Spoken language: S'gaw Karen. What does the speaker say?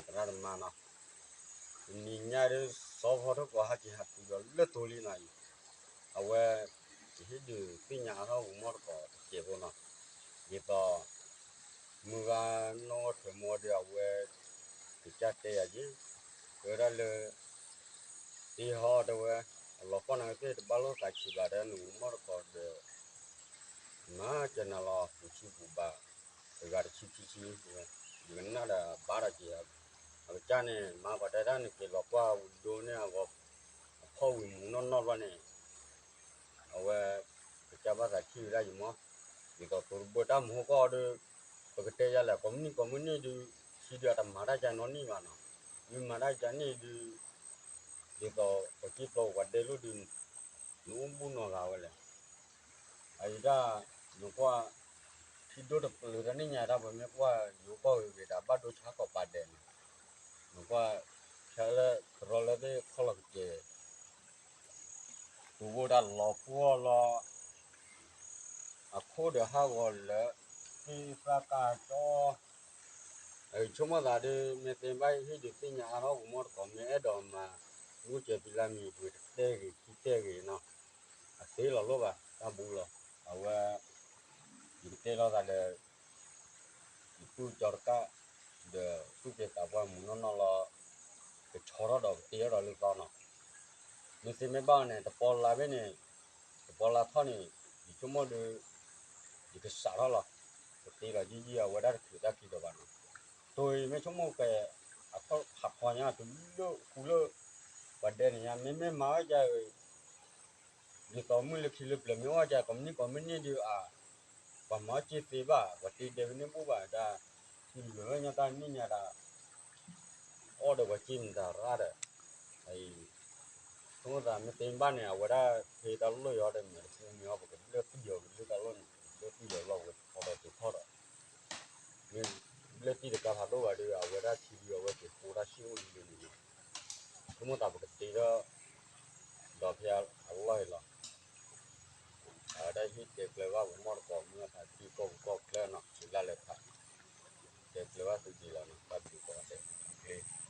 သရၣ်သမါနီၤ, တနံၤညါဒ် စီၤဖီထီၣ်ကီးဟဲက့ၤဟးတုၤဒီးလၢသိလံနီၤအံၤ, အဝဲ ယဟ့ၣ်ဒုးသ့ၣ်ညါအါထီၣ်ဂီၤမီၢ်တကိးတစဲးဖိနီၤ, ဒ်သိး မုၢ်ဂၤနီၣ်ဝဲထွဲမီၤဒီးအဝဲ ကစၢ်တဲယၤက့ၤ, တဲဝဲဒၣ်လၢ တ့ဟီတဲဝဲ အလီၤပှီၢ်နၤကသ့ၣ်တဘၣ်လိာ်သးခံဘၣ်ဒီး နဂီၤမီၢ်တကိးဒီး မၤကနၤလီၤ ပူၤဆူပူၤဘၣ်, တဂၤတဆံခံဆံ, ယကနၣ်ဒီးဘၣ်ဒီးက့ၤ, အကစၢ်န့ၣ် မၤပှၤတဲဒၣ်နက့ၤလီၤပှီၢ်ဝံၤဒိၣ်န့ၢ်အဂီၢ်, အဖီၣ်ဝံၤမူးနီၢ်နီၢ်ဘျီန့ၣ်, အဝဲ ကစၢ်ဘၣ်သးထံၣ်ဝဲဒၣ်ယမီၢ်, ဒ်သိးသိတဘိတၢ်မူဟီၣ်ကီၢ်ဒီး ပကတဲယၤလဲၣ် ကိးမုၢ်နံၤကိးမုၢ်နံၤဒုး ထံဒုးအတမၤတၢ်ကန့ၣ်နီတမံၤဘၣ်နီၤ, မ့ၢ်မၤတၢ်ကန့ၣ်ဒုး ဒ်သိးပကံၣ်ပျီပှၤဒဲလိၣ်ဒုး နအိၣ်ဘူၣ်နီၢ်ဂၤဝဲလဲၣ်, အအံၤတၢ် နကွၢ် ထံဒိၣ်တပျုၤတၢ်န့ၣ်ညါတၢ် ပမ့ၢ်ကွၢ်ယိၤကီၢ်ဂ့ၤဂ့ၤ တၢ်ဘၣ်ဒိဆါကီးပာ်ဒဲးနီၤ, နကွၢ် ဖဲလၢကရီလၢသ့ၣ်ခီၣ်လီၤကစဲး ပူၤဘိတၢ်လီၤပှီၢ်လီၤ အခိၣ်ဒီးဟးဂီၤလၢ သ့ၣ်သၣ်ကၢ်ကၠီ ဆိကမိၣ်သးဒီး မ့ၢ်သ့ဘၣ်ဟ့ၣ်ဒုးသ့ၣ်ညါအါထီၣ်ဂီၤမီၢ်တကိး မ့ၢ်အဲၣ်ဒိးမၤ မူကဲၤဖံလၢမံၤပှ့ၤတတဲဂ့ၤခံတဲဂ့ၤနီၤ, အသ့လီၤလိၣ်ဘၣ် တၢ်ဘူလီၤ, အဝဲ ယကတဲလိာ်သးဒီး ယသူၣ်ကၠီတကၢ် ဒီးသူၣ်က့သးပှၢ်မူးနီၢ်နီၢ်လီၤ, ကဆီထီၣ်ဒီးကတ့ထီၣ်ဒီးလၢသီနီၤ, မ့ၢ်သ့မ့ၢ်ဘၣ်န့ၣ် တပီလါဘ့ၣ်န့ၣ် တပီလါထီၣ်န့ၣ် ယဆိကမိၣ်ဒီး ယကစးထီၣ်လီၤ, ကတ့လီၤယံၢ်ယံၢ်အဝဲဒၣ်တချုးတၢ်ခံဒီးဘၣ်နီၤ, တိၤအံၤမ့ၢ်ဆိကမိၣ်ကဲ အထီၣ်ဟးခီညါတုၤလၢဃူလၢ ပှၤဒဲန့ၣ်ညါ မ့မ့ၢ်မၤဝဲဒ်အံၤ ဒ်သိးမုၢ်လၢခံလၢပျၢၤမ့ၢ်အိၣ်ဝဲဒ် ကိးမုၢ်နံၤကိးမုၢ်နံၤဒုးအါ, ပှၤမၤအီၣ်က့သ့ဘၣ် ပှၤတ့ဒဲးဝဲန့ၣ်ဘူၣ်ဘၣ်ဒၣ်, ထံလၢာ်ဝဲညါတၢ်န့ၣ်ညါဒၣ်, အီၣ်ဒီးပှၤက့မတၤရၣ်ဒီး, အံၤ ဆိကမိၣ်သးမ့ၢ်သ့ဘၣ်န့ၣ် အဝဲဒၣ်ဖဲတၢ်လီၢ်ယီၤဒီး မ့ၢ်တပူၤမ့ၢ်အီၤ ပကဘျၢသံယီၤကလုၢ်တၢ်လီၢ်န့ၣ် ဘျၢသံယီၤလီၤဝဲထီဒီးက့ၤထီၣ်ဒီး မ့ၢ်ဘျၢသံတကါဖးဒိၣ်ဘၣ်ဒီး အဝဲဒၣ်ထံဒုးအဝဲက့ၤဃိတၢ်ဆံၣ်အိၣ်လံလံန့ၣ်, ဆိကမိၣ်သးပကတ့ထီၣ် ဒီးဖဲအလီၢ်အံၤလီၤ, အဝဲဒၣ်ဟ့ၣ်တဲကျၢၤဘၣ်ပမီၢ်တကိးမုၢ်အသးဒ်ကီၢ်ပူၤကီၢ်ချၢနီၤ တုၤလၢလဲၤဖး, တဲကျၢၤဘၣ်သုဒ်လီၤနီၤ,